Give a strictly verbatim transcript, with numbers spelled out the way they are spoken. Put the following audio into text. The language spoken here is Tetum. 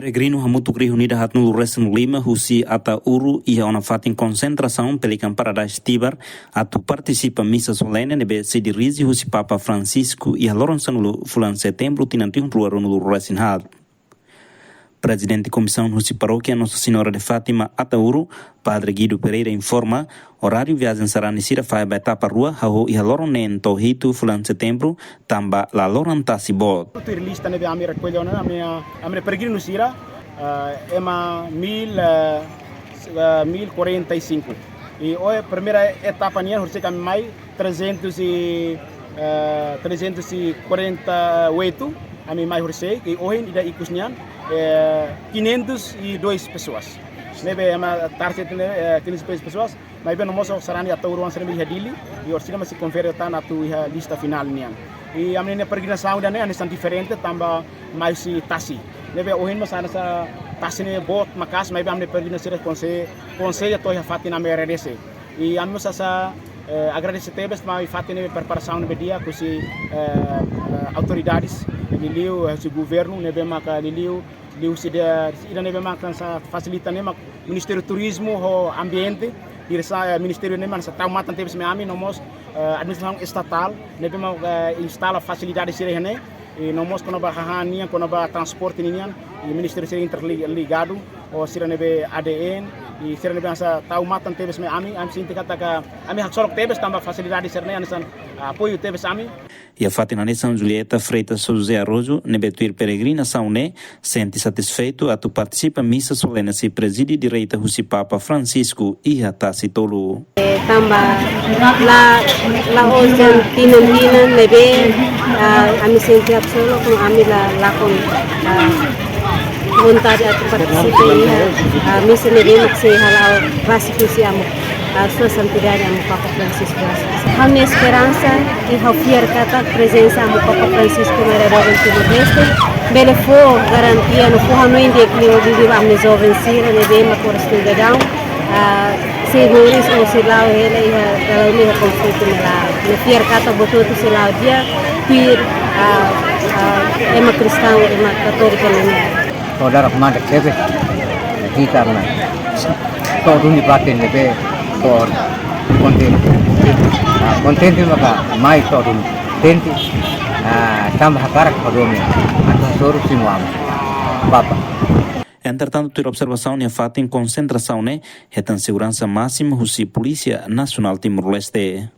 Peregrinu hamutuk rihun ida haatnulu resin lima husi Ataúro iha ona fatin konsentrasaun Pelican Paradise Tibar atu partisipa misa solene ne'ebé sei dirije husi Papa Francisco iha loron sanulu fulan Setembru tinan rihun rua ruanulu resin haat. Prezidente Komisaun husi Parókia Nossa Senhora de Fátima Ataúro, Padre Guido Pereira informa, oráriu viajen sarani sira fahe ba etapa rua, hahú iha loron neen to'o hitu fulan Setembru, tanba la loran tasi boot. Tuir lista ne'ebé ami rekolla ona, ami, ah, ami peregrinu sira, ah, ema mil, ah, ah, mil quarenta e cinco. I ohin primeira etapa nian, horisehik ami mai trezentos e, eh, trezentos e quarenta e oito, ami mai horisehik, i ohin ida ikus nian, eh, quinhentos e dois pessoas. Ne'ebé ema target ne'e, eh, quinhentos e dois pessoas, maibé no mós sarani Ataúro oan sarani iha Dili, i orsida mós sei konfere tan atu iha lista finál nian. I ami-nia peregrinasaun ida-ne'e hanesan diferente tanba mai husi tasi. Ne'ebé ohin mós hanesan tasi ne'e boot maka'as, maibé ami-nia peregrinu sira konsege, konsege to'o iha fatin, ami agradese. I ami mós hanesan, eh, agradese tebes mai fatin ne'e preparasaun ne'ebé di'ak husi, eh, eh, autoridades, liuliu, eh, husi governu ne'ebé maka liuliu, liuhusi ida, ida ne'ebé maka hanesan fasilita ne'e mak Ministériu Turizmu ho Ambiente, diresaun, eh, ministériu ne'e mak hanesan tau matan tebes mai ami, no mós, eh, administrasaun estatál ne'ebé mak, eh, instala fasilidade sira iha ne'e, i no mós kona-ba hahán nian, kona-ba transporte ninian, i ministériu sira interligadu, ho sira ne'ebé A D N, i sira ne'ebé hanesan tau matan tebes mai ami, ami sente katak ami haksolok tebes tanba fasilidade sira-ne'e hanesan apoiu tebes ami. Iha fatin hanesan Julieta Freitas José Araújo, ne'ebé tuir peregrinasaun ne'e, sente satisfeitu atu partisipa misa solene sei prezide direta husi Papa Francisco iha tasi tolu. Eh, tanba la, la osan tinan-tinan ne'ebé, ah, ami sente haksolok no ami la lakon, ah, vontade atu partisipa iha, ah, misa ne'ebé mak sei hala'o rasik husi Amu, ah, Sua Santidade Amu Papa Francisco. Ha'u-nia esperansa i ha'u fiar katak prezensa Amu Papa Francisco mai iha doben Timor-Leste bele fó garantia no fó hanoin di'ak liu ba ami-nia joven sira ne'ebé mak oras ke gadau, ah, sei moris ou sei la'o hela iha dala ruma iha konflitu ne'e laran. Ha'u fiar katak buat hotu sei la'o di'ak tuir, ah, ah, ema kristaun, ema katólika nian. To'o darak mandak tebes, hita na. To'o duni batin ne'ebé, to'o kontente. Ah, kontente maka mai to'o duni. Tente, ah, tanba hakarak hadomi. Atu hasoru simu Amu Papa. Entretantu, tuir observasaun iha fatin konsentrasaun ne'e, hetan seguransa másimu husi Polísia Nasionál Timor-Leste.